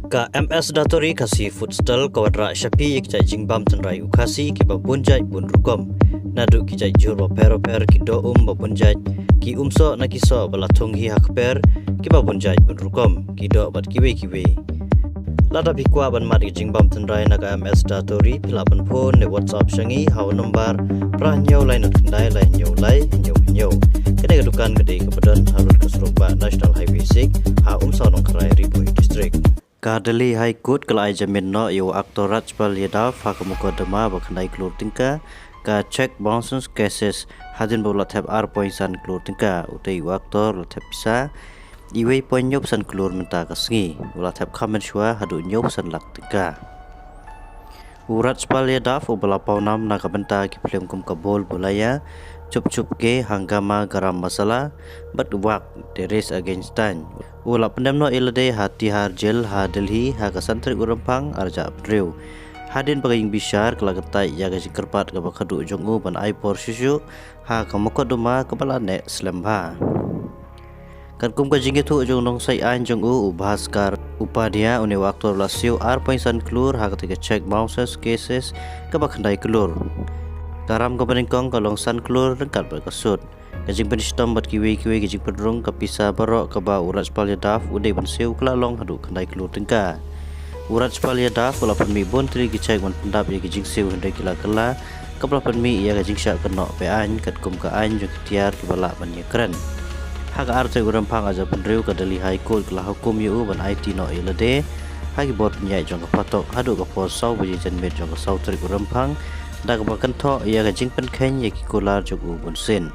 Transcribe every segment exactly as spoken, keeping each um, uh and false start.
Ka M S Datoori Khasi Food Stall ka wanrah sha phi ïa ki jait jingbam tynrai u Khasi kiba bun jait bun rukom. Naduh ki jait jhur bapher bapher, ki doh um ba bun jait, ki um soh na ki soh ba la thung hi ha kper kiba bun jait bun rukom, ki doh bad kiwei kiwei. Lada phi kwah ban mad ïa ki jingbam tynrai na ka M S Datoori, phi lah ban phone ne WhatsApp sha ngi ha u nombar phra hynñiew lai nod khyndai lai hynñiew lai hynñiew hynñiew. Kane ka dukan ka dei kaba don ha rud ka surok bah National Highway six, ha Umsaw Nongkharai, Ri Bhoi District. Ka Delhi High Court ka la ai jamin noh ïa u actor Rajpal Yadav ha ka mukotduma ba khyndai klur tyngka, ka cheque bouncing cases, hadien ba u la thep ar point san klur tyngka. Utei u actor u la thep pisa iwei point hynñiew san klur mynta ka sngi. U la thep kham mynshuwa haduh hynñiew san lak tyngka. U Rajpal Yadav uba la paw nam na ka bynta ki phlim kum ka Bhool Bhulaiyaa, Chup Chup Ke, Hungama Garam Masala bad Waagh, The Rage Against Time, u la pyndem noh ïa lade ha Tihar Jail ha Delhi ha ka san tarik u Rymphang arhajar arphew hynriew, hadien ba ka ïingbishar ka la kyntait ïa ka jingkyrpad kaba khadduh jong u ban ai por shuh shuh ha ka mukotduma kaba la neh slem bha. Katkum ka jingïathuh jong u nongshai aiñ jong u, u Bhaskar Upadhyay, une u actor u la siew ar point san klur ha katei ka cheque bouncing cases kaba khyndai klur. Ka ram kaba nyngkong ka long san klur ryngkat bad ka sut. Ka jingpynshitom bad kiwei kiwei ki jingpynrung, ka pisa baroh kaba u Rajpal Yadav u dei ban siew ka la long haduh khyndai klur tyngka. U Rajpal Yadav u la pynmih bun tylli ki cheque ban pyndap ïa ki jingsiew, hynrei ki la kylla, kaba la pynmih ïa ka jingshah kynnoh be-aiñ katkum ka aiñ jong ki tiar kiba lah ban ïakren. Ha ka ar tarik u Rymphang arhajar arphew hynriew, ka Delhi High Court ka la hukum ïa u ban aiti noh ïa lade ha ki bor pynïaid jong ka phatok haduh ka por saw baje janmiet jong ka saw tarik u Rymphang, da kaba kynthoh ïa ka jingpynkheiñ ïa ki kular jong u bunsien.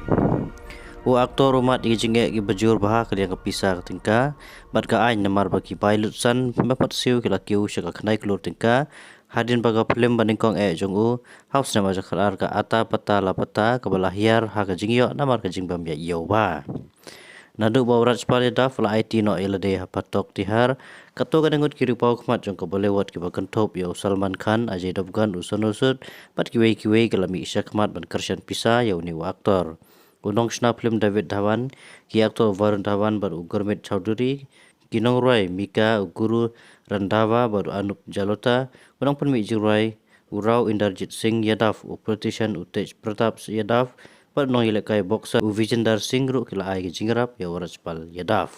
U actor u mad ïa ki jingeh kiba jur bha ha ka liang ka pisa ka tyngka bad ka aiñ, namar ba ki bai lut san ba pat siew ki la kiew sha ka khyndai klur tyngka hadien ba ka phlim ba nyngkong eh jong u ha u snem arhajar khatar, ka Ata Pata Lapata, kaba la hiar ha ka jingïoh namar ka jingbym ïaid ïew bha. Naduh ba u Rajpal Yadav u la aiti noh ïa lade ha phatok Tihar, katto katne ngut ki riewpawkhmat jong ka Bollywood kiba kynthup ïa u Salman Khan, Ajay Devgan, u Sonu Sood bad kiwei kiwei ki la mih shakhmat ban kyrshan pisa ïa une u actor. U nongshna phlim David Dhawan, ki actor Varun Dhawan bad u Gurmeet Chaudhary, ki nongrwai Mika, u Guru Randhawa bad u Anup Jalota, u nongpynmih jingrwai u Rao Inderjit Singh Yadav, u politician u Tej Pratap Yadav bad u nongïalehkai boxer u Vijender Singh ruh ki la ai ka jingïarap ïa u Rajpal Yadav.